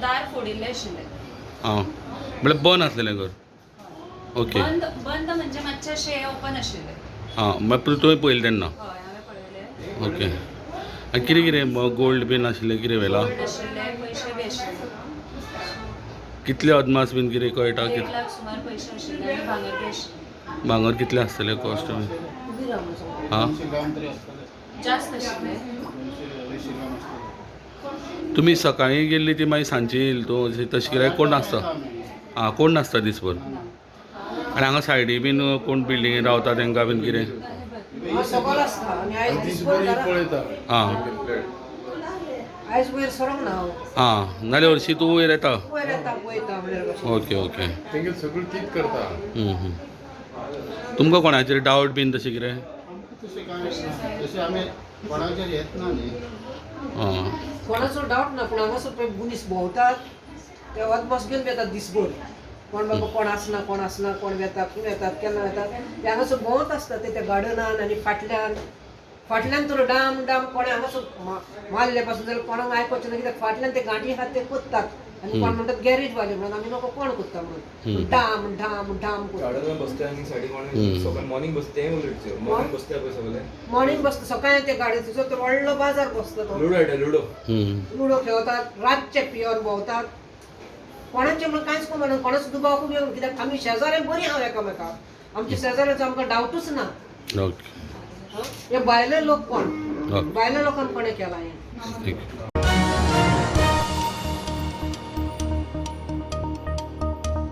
दार फोडिल्लें आशिल्लें. आं, म्हळ्यार बंद आसलेलें घर. ओके. बंद बंद म्हणजे मातशें अशें ओपन आशिल्लें. आं, मागीर तुवें पळयलें तेन्ना? हय, हांवें पळयलें. ओके. आनी कितें कितें गोल्ड बीन आशिल्लें कितें व्हेलां? गोल्ड आशिल्ले, पयशे बी आशिल्ले. कितले अदमास बीन कितें कळटा? 1.5 लाख सुमार पयशे आशिल्ले आनी भांगर बी आशिल्लें. भांगर कितलें आसतलें कॉस्ट? आं, जास्त आशिल्लें. तुमी सकाळीं गेल्ली ती मागीर सांजची येयली तूं तशें कित्याक कोण नासता? आं, कोण नासता दिसभर. आनी हांगा सायडी बीन कोण बिल्डिंगेन रावता तेंकां बीन कितें? आं आं, नाल्यार हरशीं तूं वयर येता. Okay okay. सगळें तीच करता. तुमकां कोणाचेर डावट बीन तशें कितें? तशें आमी कोणाचेर येत ना न्ही. आं, कोणाचो डावट ना, पूण हांगासर पळय मनीस भोंवतात ते अदमास घेवन वेतात दिसभर. कोण बाबा कोण आसना, कोण आसना, कोण वेता, खंय वेतात, केन्ना वेतात, ते हांगासर भोंवत आसता. ते त्या गार्डनान आनी फाटल्यान फाटल्यान तर डाम डाम कोणें हांगासर मारले पासून जाल्यार कोणाक आयकोचें ना, कित्याक फाटल्यान ते गांठी आहात ते कोत्तात आनी कोण म्हणटात गॅरेज वाले म्हणून आमी नको कोण कोत्ता म्हणून डाम डाम डाम करता. गार्डनान बसता आनी सायडीक कोण मॉर्निंग बसता, तें उलयता. मॉर्निंग बसता पळय सगळे, मॉर्निंग बसता सकाळी ते गाडी थंयसर तो व्हडलो बाजार बसता, तो लुडो खेळटा, लुडो लुडो खेळतात, रातचे पिवन भोंवतात. कोणाचें म्हणून कांयच खबर ना, कोणाचो दुबाव खूब येवंक, कित्याक आमी शेजाऱ्यां बरीं आहा एकामेका. आमच्या शेजाऱ्याचो आमकां डावटूच ना. ओके. हे भायले लोक कोण, भायल्या लोकांक कोणें केलां हें? Thank you.